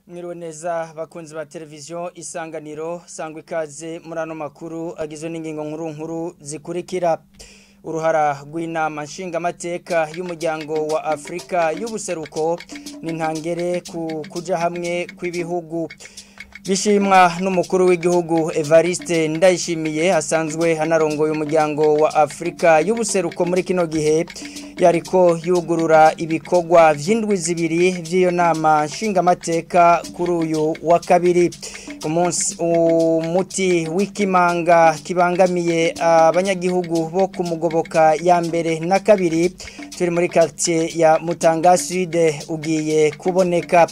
Mwiriwe neza bakunzi ba televiziyo Isanganiro, sangwa ikaze muri ano makuru agizwe n'ingingo nkuru nkuru zikurikira: uruhara rw'inama nshingamateka y'umuryango wa Afrika y'ubuseruko n'intangere ku kuja hamwe kw'ibihugu, bishimwa n'umukuru w'igihugu Evariste Ndayishimiye asanzwe hanarongoye umuryango wa Afrika y'ubuseruko. Muri kino gihe yariko yugurura ibikorwa vy'indwi zibiri vy'iyo nama nshingamateka kuri uyu wa kabiri. Umunsi umuti w'ikimanga kibangamiye abanyagihugu bo kumugoboka ya mbere na kabiri turi muri quartier ya Mutanga Sud ugiye kuboneka,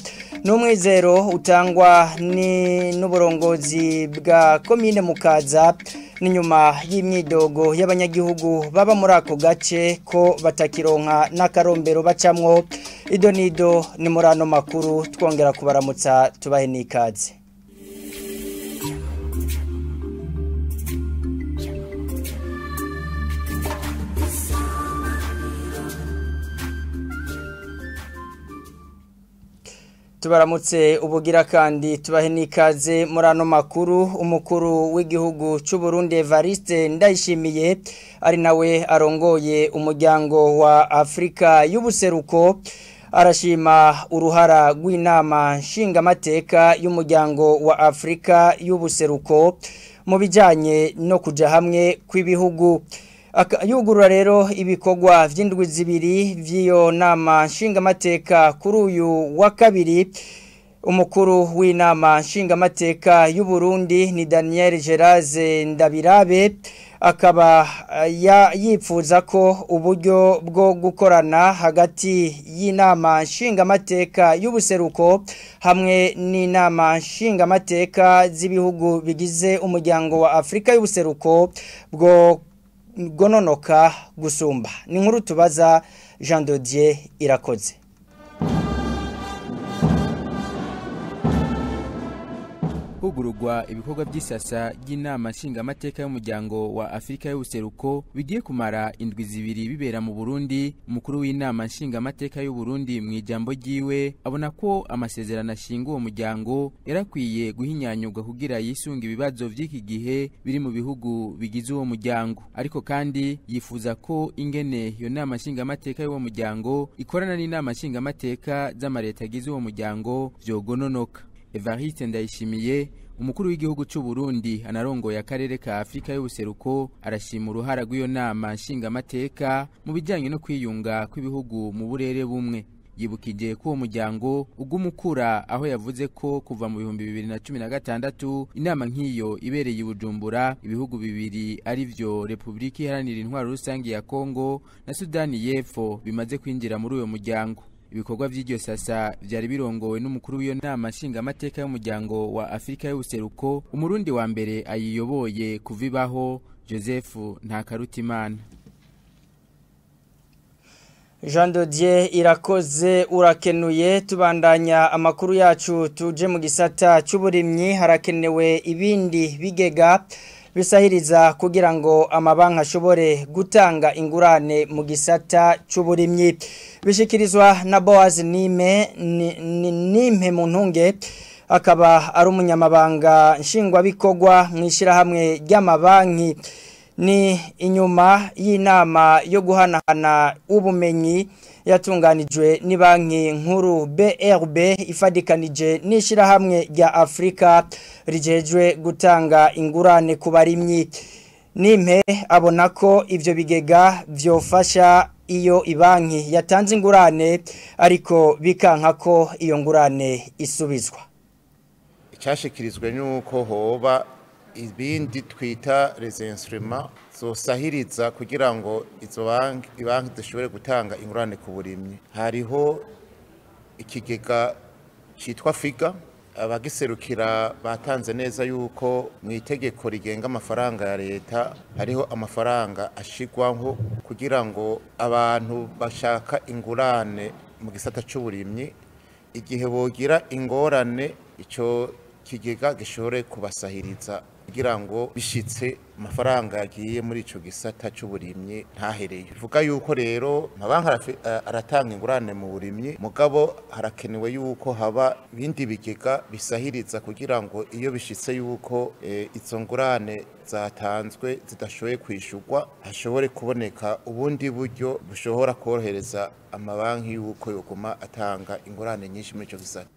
n'umwizero utangwa ni n'uburongozi bwa komine Mukaza n'inyuma y'imyidogo y'abanyagihugu baba muri ako gace ko batakironka n'akarombero bacamwo. Ido nido ni muri ano makuru, twongera kubaramutsa tubahe n'ikaze. Tubaramutse ubugira kandi tubahe n'ikaze muri ano makuru. Umukuru w'igihugu cy'u Burundi Evariste Ndayishimiye ari nawe arongoye umuryango wa Afrika y'ubuseruko arashima uruhara rw'inama nshingamateka y'umuryango wa Afrika y'ubuseruko mu bijanye no kuja hamwe kw'ibihugu. Yugurura rero ibikorwa vy'indwi zibiri vy'iyo nama nshingamateka kuri uyu wa kabiri, umukuru w'inama nshingamateka y'u Burundi ni Daniel Geraze Ndabirabe akaba yipfuza ko uburyo bwo gukorana hagati y'inama nshingamateka y'ubuseruko hamwe n'inama nshingamateka z'ibihugu bigize umuryango wa Afrika y'ubuseruko bwo gononoka gusumba. Ni nkuru tubaza Jean Dodier Irakoze. Hugurugwa ibikorwa by'isasa ry'inama nshingamateka y'umuryango wa Afrika y'ubuseruko bigiye kumara indwi zibiri bibera mu Burundi, umukuru w'inama nshingamateka y'u Burundi mu ijambo ryiwe abona ko amasezerano ashinga uwo muryango yarakwiye guhinyanyurwa kugira yisunga ibibazo vy'iki gihe biri mu bihugu bigize uwo muryango. Ariko kandi yifuza ko ingene iyo nama nshingamateka y'uwo muryango ikorana n'inama nshingamateka z'amareta agize uwo muryango vyogononoka. Evariste Ndayishimiye, umukuru w'igihugu cy'u Burundi anarongoye akarere ka Afrika y'ubuseruko, arashima uruhara rw'iyo nama nshingamateka mu bijyanye no kwiyunga kw'ibihugu mu burere bumwe. Yibukije ko uwo muryango ugumukura, aho yavuze ko kuva mu 2016 inama nk'iyo ibereye i Bujumbura, ibihugu bibiri arivyo Republika Iharanira Intwaro Rusangi ya Kongo na Sudani y'Epfo bimaze kwinjira muri uyo muryango. Ibikorwa vy'iryo sasa vyari birongowe n'umukuru w'iyo nama nshingamateka y'umuryango wa Afrika y'ubuseruko, umurundi wa mbere ayiyoboye kuvibaho, Joseph Ntakarutimana. Jean Dodier Irakoze urakenuye. Tubandanya amakuru yacu tuje mu gisata c'uburimyi. Harakenewe ibindi bigega bisahiriza kugira ngo amabanki ashobore gutanga ingurane mu gisata c'uburimyi, bishikirizwa na Boaz Nime Nimpe Muntunge, akaba ari umunyamabanga nshingwabikorwa mu ishyirahamwe ry'amabanki. Ni inyuma y'inama yo guhanahana ubumenyi yatunganijwe ni banki nkuru BRB ifadikanije n'ishyirahamwe rya Afrika rijejwe gutanga ingurane ku barimyi. Nimpe abona ko ivyo bigega vyofasha iyo ibanki yatanze ingurane ariko bikanka ko iyo ngurane isubizwa. Icyashikirizwe nuko hoba ibindi twita les instruments zosahiriza kugira ngo izo banki zishobore gutanga ingurane ku burimyi. Hariho ikigega citwa FIGA, abagiserukira batanze neza yuko mu itegeko rigenga amafaranga ya leta hariho amafaranga ashigwaho kugira ngo abantu bashaka ingurane mu gisata c'uburimyi igihe bogira ingorane ico kigega gishobore kubasahiriza. kugira ngo bishitse amafaranga yagiye muri ico gisata c'uburimyi ntahereye. Bivuga yuko rero amabanki aratanga ingurane mu burimyi, mugabo harakenewe yuko haba ibindi bigega bisahiriza kugira ngo iyo bishitse yuko izo ngurane zatanzwe zidashoboye kwishurwa hashobore kuboneka ubundi buryo bushobora korohereza amabanki yuko yoguma atanga ingurane nyinshi muri ico gisata.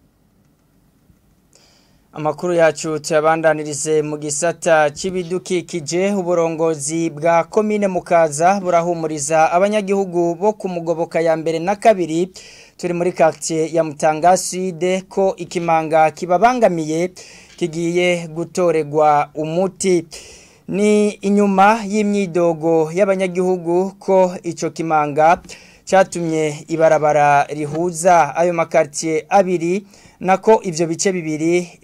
Amakuru yacu tuyabandanirize mu gisata c'ibidukikije. Uburongozi bwa komine Mukaza burahumuriza abanyagihugu bo ku Mugoboka ya mbere na kabiri turi muri quartier ya Mutanga Sud ko ikimanga kibabangamiye kigiye gutoregwa umuti. Ni inyuma y'imyidogo y'abanyagihugu ko ico kimanga cyatumye ibarabara rihuza ayo makartier abiri nako ivyo bice bibiri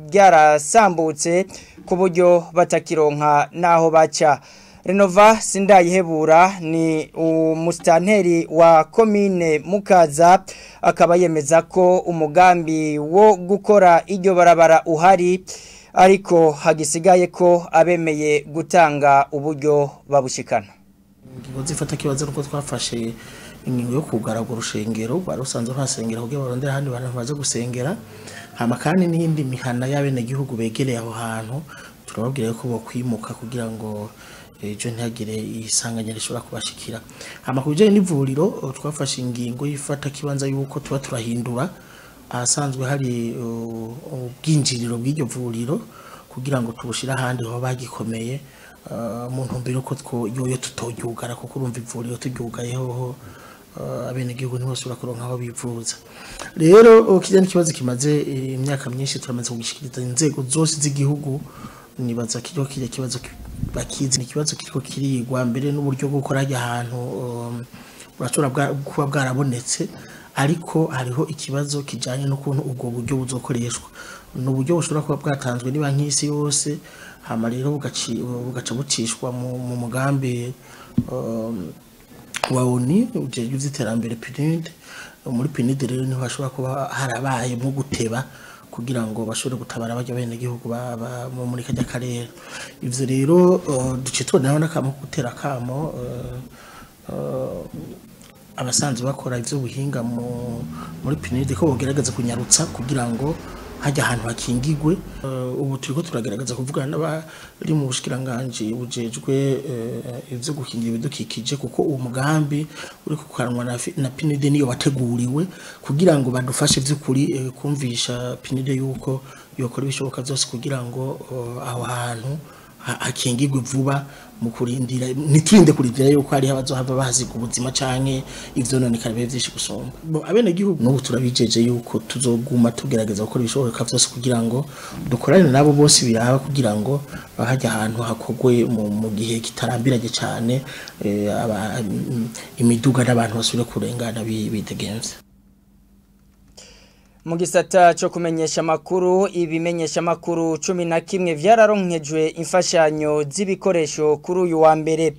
byarasambutse ku buryo batakironka naho baca. Renova Sindayihebura ni umustanteri wa komine Mukaza akaba yemeza ko umugambi wo gukora iryo barabara uhari, ariko hagisigaye ko abemeye gutanga uburyo babushikana. Ingingo zifata kibazo nuko twafashe ingingo yo kugaragura urushengero rwari rusanzwe ruhasengera kugira barondere ahandi bantu baje gusengera, hama kandi n'iyindi mihana y'abenegihugu begereye aho hantu turababwira ko bokwimuka kugira ngo ejo ntihagire isanganya rishobora kubashikira. Hama ku bijanye n'ivuriro twafashe ingingo y'ifata kibanza yuko tuba turahindura ahasanzwe hari ubwinjiriro bw'iryo vuriro kugira ngo tubushire ahandi ho bagikomeye, mu ntumbero ko yoyo tutoryugara kuko urumva ivuriro turyugayeho abenegihugu ntibosubira kuronka aho bivuza. Rero kijya n'ikibazo kimaze imyaka myinshi turamaze kugishikiriza inzego zose z'igihugu, nibaza kiriko kijya kibazo bakizi, ni ikibazo kiriko kirigwa mbere n'uburyo bwo gukora hajya ahantu burashobora kuba bwarabonetse, ariko hariho ikibazo kijanye n'ukuntu ubwo buryo buzokoreshwa. Ni uburyo bushobora kuba bwatanzwe ni banki y'isi yose, hama rero bugaca bucishwa mu mugambi wa ONU ujejwe ivy'iterambere PNUD. Muri PNUD rero niho hashobora kuba harabaye nko guteba kugira ngo bashobore gutabara abajya abenegihugu baba muri kajya karere. Ivyo rero duce tubonaho n'akamo gutera akamo abasanzwe bakora ivy'ubuhinga muri PNUD ko bogerageza kunyarutsa kugira ngo hajya ahantu hakingigwe. Ubu turiko turagerageza kuvugana n'abari mu bushikiranganje bujejwe ivyo gukingira ibidukikije, kuko uwo mugambi uri kukaranwa na PNUD niyo wateguriwe kugira ngo badufashe vy'ukuri kumvisha PNUD yuko yokora ibishoboka vyose kugira ngo aho hantu hakingigwe vuba, mu kurindira niturinde kurindira yuko hari abazohava bahaziga ubuzima canke ivyononekara bibe vyinshi gusumba. Abenegihugu n'ubu turabijeje yuko tuzoguma tugerageza gukora ibishoboka vyose kugira ngo dukorane nabo bose biraba kugira ngo hajya ahantu hakogwe mu gihe kitarambiranye cane, imiduga n'abantu basubire kurengana bidegemvye. Mu gisata cyo kumenyesha makuru, ibimenyesha makuru 11 vyararonkejwe imfashanyo z'ibikoresho kuri uyu wa mbere.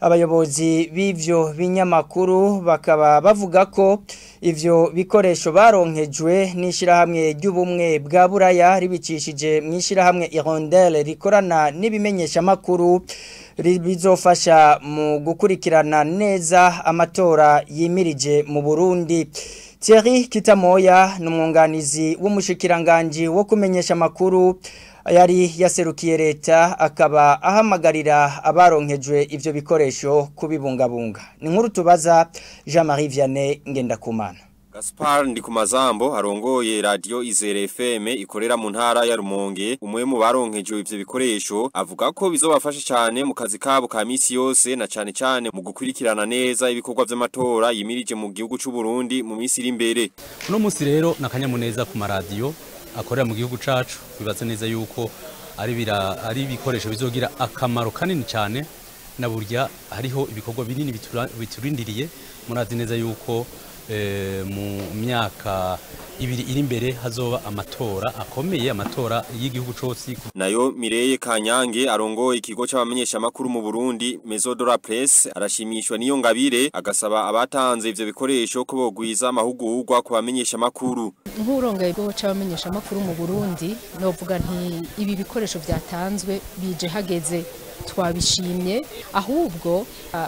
Abayobozi b'ivyo binyamakuru bakaba bavuga ko ivyo bikoresho baronkejwe n'ishirahamwe ry'ubumwe bwa Buraya ribicishije mu ishirahamwe Hirondelle rikorana n'ibimenyesha makuru, bizofasha mu gukurikirana neza amatora yimirije mu Burundi. Thierry Kitamoya n'umwunganizi w'umushikiranganji wo kumenyesha makuru yari yaserukiye leta, akaba ahamagarira abaronkejwe ivyo bikoresho kubibungabunga. Ni nkuru tubaza Jean-Marie Vianney Ngendakumana. Gaspar Ndikumazambo arongoye radio Izere FM ikorera mu ntara ya Rumonge, umwe mu baronkejwe ivyo bikoresho avuga ko bizobafasha cyane mu kazi kabo ka misi yose na cyane cyane mu gukurikirana neza ibikorwa vy'amatora yimirije mu gihugu c'u Burundi mu misi iri imbere. Uno musi rero nakanyamuneza ku maradiyo akorera mu gihugu cacu, bibaze neza yuko ari ibikoresho bizogira akamaro kanini cyane, na burya hariho ibikorwa binini biturindiriye. Murazi neza yuko mu myaka ibiri iri imbere hazoba amatora akomeye, amatora y'igihugu cose. Nayo Mireye Kanyange arongoye ikigo c'abamenyesha makuru mu Burundi Maison de la Presse arashimishwa niyo ngabire, agasaba abatanze ivyo bikoresho ko bogwiza amahugurwa ku bamenyesha makuru. Nk'urongoye ikigo c'abamenyesha makuru mu Burundi novuga nti ibi bikoresho vyatanzwe bije hageze, twabishimye, ahubwo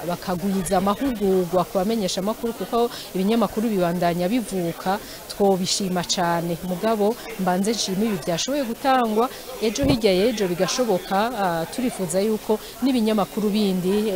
bakagwiza amahugurwa ku bamenyesha makuru kuko ibinyamakuru bibandanya bivuka, twobishima cyane. Mugabo mbanze nshima ibi byashoboye gutangwa, ejo hirya y'ejo bigashoboka. Turifuza yuko n'ibinyamakuru bindi,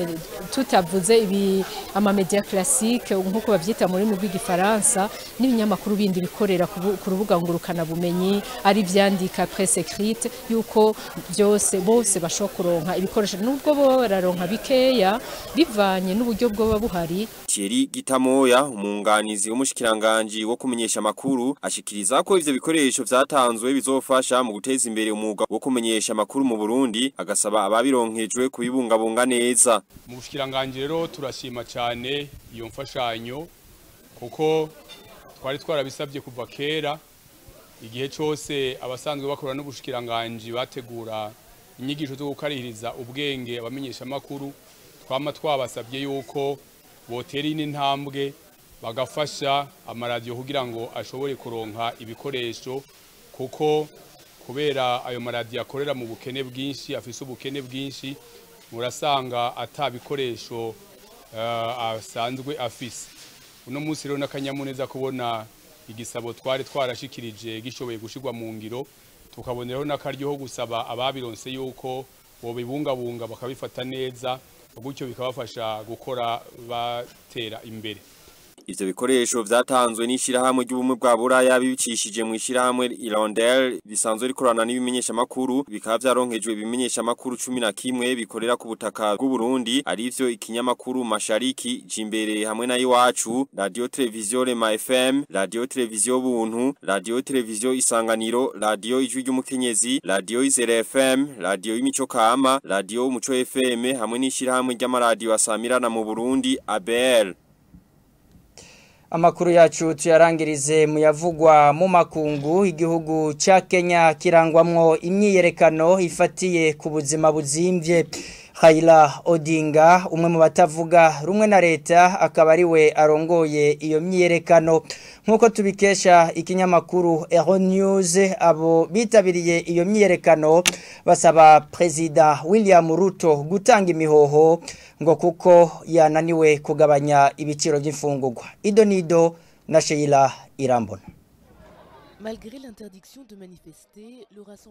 tutavuze ibi ama media classique nkuko bavyita mu rurimi rw'igifaransa, n'ibinyamakuru bindi bikorera ku rubuga ngurukana bumenyi, ari vyandika presse écrite, yuko byose bose bashobora kuronka ibikoresho nubwo bo bararonka bikeya bivanye n'uburyo bwoba buhari. Thierry Gitamoya, umunganizi w'umushikiranganje wo kumenyesha makuru, ashikiriza ko ivyo bikoresho vyatanzwe bizofasha mu guteza imbere umwuga wo kumenyesha makuru mu Burundi, agasaba ababironkejwe kubibungabunga neza. Mu bushikiranganje rero turashima cyane iyo mfashanyo, kuko twari twarabisabye kuva kera. Igihe cyose abasanzwe bakora n'ubushikiranganje bategura inyigisho zo gukarihiriza ubwenge abamenyesha makuru, twama twabasabye yuko botera intambwe bagafasha amaradiyo kugira ngo ashobore kuronka ibikoresho, kuko kubera ayo maradiyo akorera mu bukene bwinshi, afise ubukene bwinshi, murasanga atabikoresho asanzwe afise. Uno munsi rero n'akanyamuneza kubona igisabo twari twarashikirije gishoboye gushirwa mu ngiro, tukaboneraho n'akaryo gusaba ababironse yuko bobibungabunga bakabifata neza, gutyo bikabafasha gukora batera imbere. Ivyo bikoresho vyatanzwe n'ishirahamwe ry'ubumwe bwa Buraya bibicishije mu ishirahamwe Irondel bisanzwe rikorana n'ibimenyesha makuru, bikaba vyaronkejwe ibimenyesha makuru 11 bikorera ku butaka bw'u Burundi, arivyo ikinyamakuru Mashariki, Jimbere hamwe na Iwacu, Radio Television Rema FM, Radio Television Buntu, Radio Television Isanganiro, Radio Ijwi ry'Umukenyezi, Radio Izere FM, Radio Imico Kama, Radio Umuco FM hamwe n'ishirahamwe ry'amaradiyo asamirana mu Burundi ABL. Amakuru yacu tuyarangirize muyavugwa mu makungu. Igihugu ca Kenya kirangwamwo imyiyerekano ifatiye ku buzima buzimvye. Raila Odinga, umwe mu batavuga rumwe na leta, akaba ariwe arongoye iyo myiyerekano. Nkuko tubikesha ikinyamakuru Euro News, abo bitabiriye iyo myiyerekano basaba President William Ruto gutanga imihoho ngo kuko yananiwe kugabanya ibiciro by'imfungurwa. Idonido na Sheila Irambona.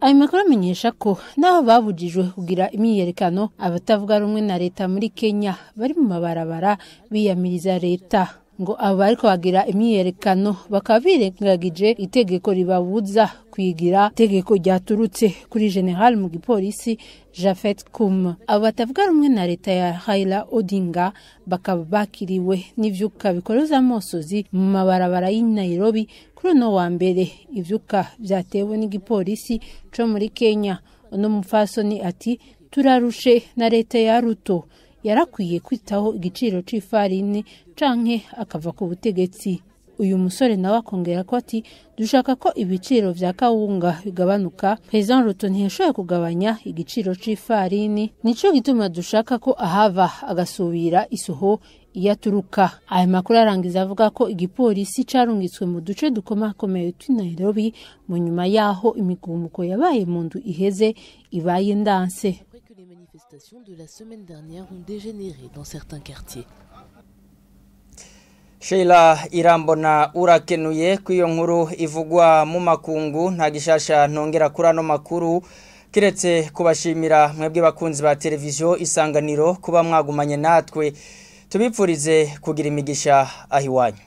Ayo makuru amenyesha ko n'aho babujijwe kugira imyiyerekano, abatavuga rumwe na leta muri Kenya bari mu mabarabara biyamiriza leta, ngo abo bariko bagira imyiyerekano bakaba birengagije itegeko ribabuza kwigira, itegeko ryaturutse kuri General mu gipolisi Jafet Kum. Abo batavuga rumwe na leta ya Raila Odinga bakaba bakiriwe n'ivyuka bikoroza amosozi mu mabarabara y'i Nairobi kuri uno wa mbere, ivyuka vyatewe n'igipolisi co muri Kenya. Uno mupfasoni ati turarushe na leta ya Ruto, yarakwiye kwitaho igiciro c'ifarini canke akava ku butegetsi. Uyu musore nawe akongera ko ati dushaka ko ibiciro vya kawunga bigabanuka, President Ruto ntiyashoboye kugabanya igiciro c'ifarini, nico gituma dushaka ko ahava agasubira isoho iyaturuka. Aya makuru arangiza avuga ko igipolisi carungitswe mu duce dukomakomeye tw'i Nairobi mu nyuma yaho imigumuko yabaye mu ndu iheze ibaye ndanse. De la semaine dernière ont dégénéré dans certains quartiers. Sheila Irambona urakenuye kw'iyo nkuru ivugwa mu makungu. Nta gishasha ntongera kuri ano makuru kiretse kubashimira mwebwe bakunzi ba televiziyo Isanganiro kuba mwagumanye natwe. Tubipfurize kugira imigisha aho iwanyu.